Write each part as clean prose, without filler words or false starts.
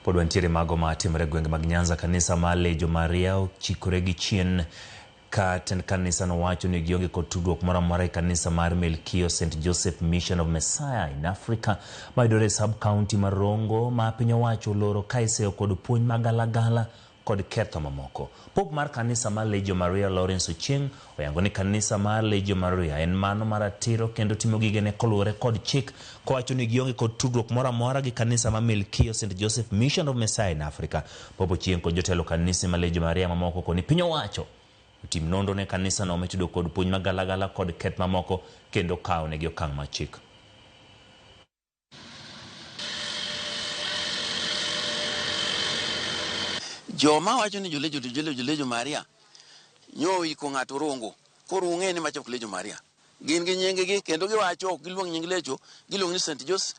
Pod wantiere mago ma timore e gwenge mag Nyanza. Kanisa mar Legion Maria ochikore gi chien ka tend kanisa no wacho ni gionge kod tudruok moro amora e kanisa mar Melkio St Joseph Mission of Messiah in Africa mayudore e sub county ma Rongo ma piny owacho oloro ka iseyo kod puonj magalagala kod ketho mamoko. Pope mar kanisa mar Legio Maria Lawrence Ochieng oyango ni kanisa mar Legio Maria en mano maratiro kendo timo gigene koluwore kod chik kowacho ni gionge kod tudruok moro amora gi kanisa ma Melkio St Joseph Mission of Messiah in Africa. Pope Ochieng kod jotelo kanisni ma Legio Maria mamoko koni piny owacho otim nonro ne kanisano mitudo kod puonj magalagala kod keth mamoko kendo kawo negi okang' mar chik. Joma wacho ni jolejo to jolejo jolejo Maria nyo iko ng'ato rongo koro ung'e ni macha ok Lejo Maria gin gi nying gi kendo giwacho ok giluong nying Lejo giluong ni St. Joseph,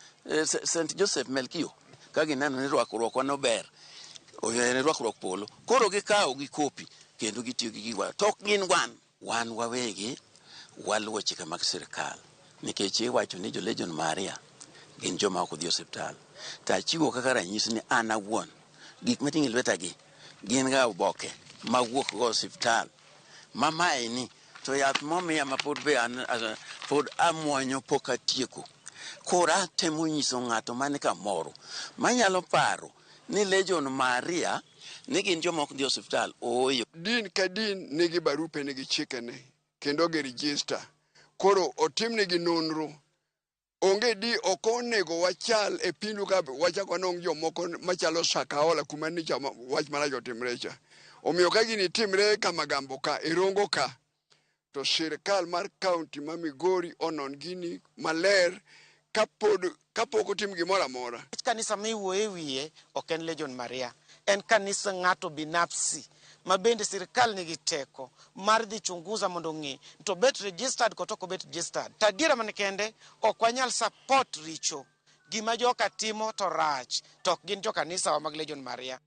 St. Joseph Melkio ka gineno ni rwakruokwa no ber en rwakruok polo koro gikawo gi kopi kendo gitiyo gi gigwa to ok gin wan Wan wawegi waluwo chike mag sirkal nikech iwacho ni jo Legion Maria gin joma ok odhi e osiptal. To achiwo kaka ranyisi ni an awuon gik mating'o e lwetagi gin ga oboke mawuok go osiptal ma maeni to yath momiya ma pod be an pod amuonyo pok atieko. Koro atemo nyiso ng'ato man kamoro manyalo paro ni Legion Maria ni gin joma ok dhi osiptal. Ooyo. Din ka din nigi barupe nigi chikene kendo gi register. Koro otimnegi nonro. Onge di ok onego wachal e pindu ka wachak wanong' jomoko machalo Sakaola kuma nicha wach marach otimre cha. Omiyo ka gini timre Kamagambo ka, e Rongo ka, to sirkal mar kaunti ma Migori onon gini maler kapod kapok otim gimoro amora. Kanisa ma iwuoyo e wiye ok en Legion Maria, en kanisa ng'ato binafsi ma bende sirkal nigi teko mar dhi chunguza mondo ong'e to obet registered kata ok obet registered. To adiera man kende ok wanyal support richo. Gima joka timo to rach to ok gin jo kanisa wa mag Legion Maria.